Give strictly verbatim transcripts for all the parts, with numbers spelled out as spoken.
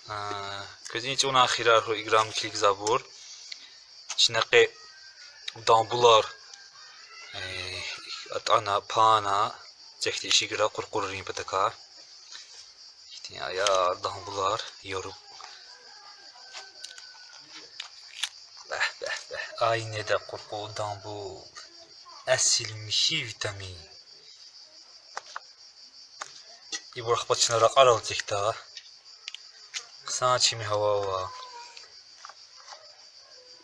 А, квез и чӀаван хирар хьуй, играми килигзавайбур. Чна къе дамбулар, э, атӀана, пана, цехьди ишигра къуркъуррин патака. Ихьтин аяр дамбулар, яру. Бяхъ, бяхъ, бяхъ. Ай неда къуркъур, дамбул. Эсил михьи витамин. Ибур ахпа чна ракьарал цихда. Хъсан чими гьава ава.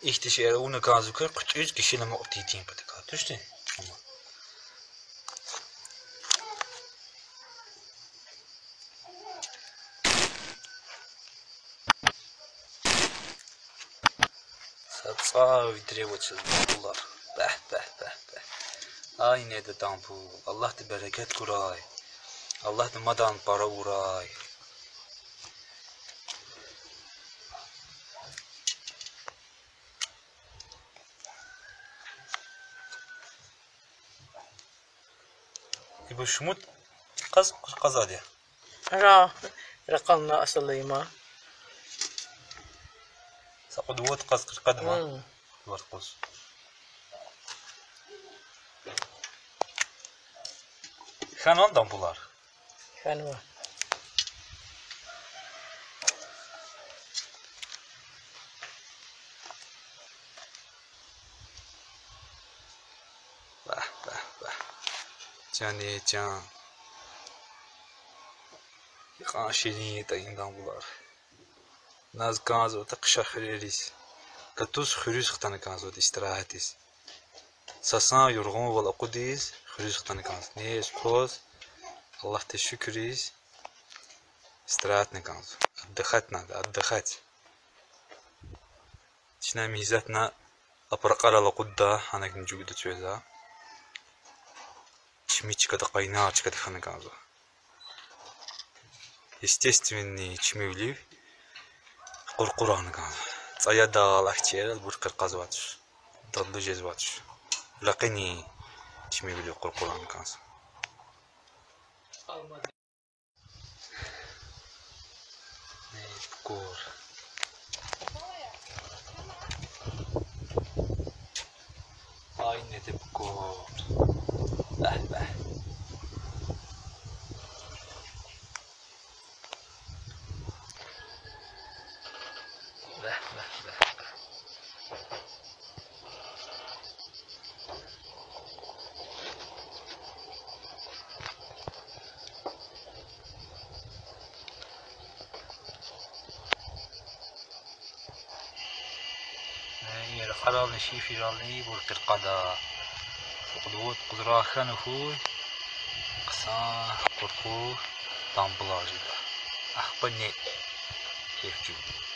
Ихьтин шейэр авуна кӀанзава хьи, хъуьтӀуьз кишила амукьда тин патака. Тушни? Ама. Са цӀай видре авачиз дамбулар. Бяхъ, бяхъ, бяхъ, бяхъ. Ай неда дамбул. Аллагьди берекет гурай. Аллагьди мадан пара авурай. Ибур шумуд къаз къиркъазвайди я? Ра, ракъурна асул ийимар. Са кьуд-вад къаз къиркъадама. Мм. Вад къуз. Хьанвани дамбулар? Хьанва. Бяхъ, бяхъ, бяхъ. Чане чан. Гьикьван ширин ятӀа и дамбулар. Наз кӀанзаватӀа хъша хуьрериз. Гатуз хуьруьз хтана кӀанзаватӀа истирагьатиз. Са сан юргъунвал акъудиз хуьруьз хтана кӀанзава. Нез-хъваз, Аллагьдиз шукуриз, истирагьатна кӀанзава. Отдыхать надо, отдыхать. Чна михьиз атана, лап ракьарал акъудда, гьанагни жугъуда цвеза. Чими чкада, къайнар чкада хьана кӀанзава. Естественный чимивилив къуркъур авуна кӀанзава. ЦӀаядал, ахчиярал ибур къиркъазвач. Далу жезвач. Ракъини чимивилив къуркъур авуна кӀанзава. Эй, пукур. Ай, неда пукур. Бяхъ, бяхъ. Бяхъ, бяхъ, бяхъ, бяхъ. Э, и ракьарални шиферални ибур къиркъада. Кьуд-вад къуз рагъ хьана хьуй, хъсан къуркъур дамбулар жеда. Ахпа ни кеф чӀугу.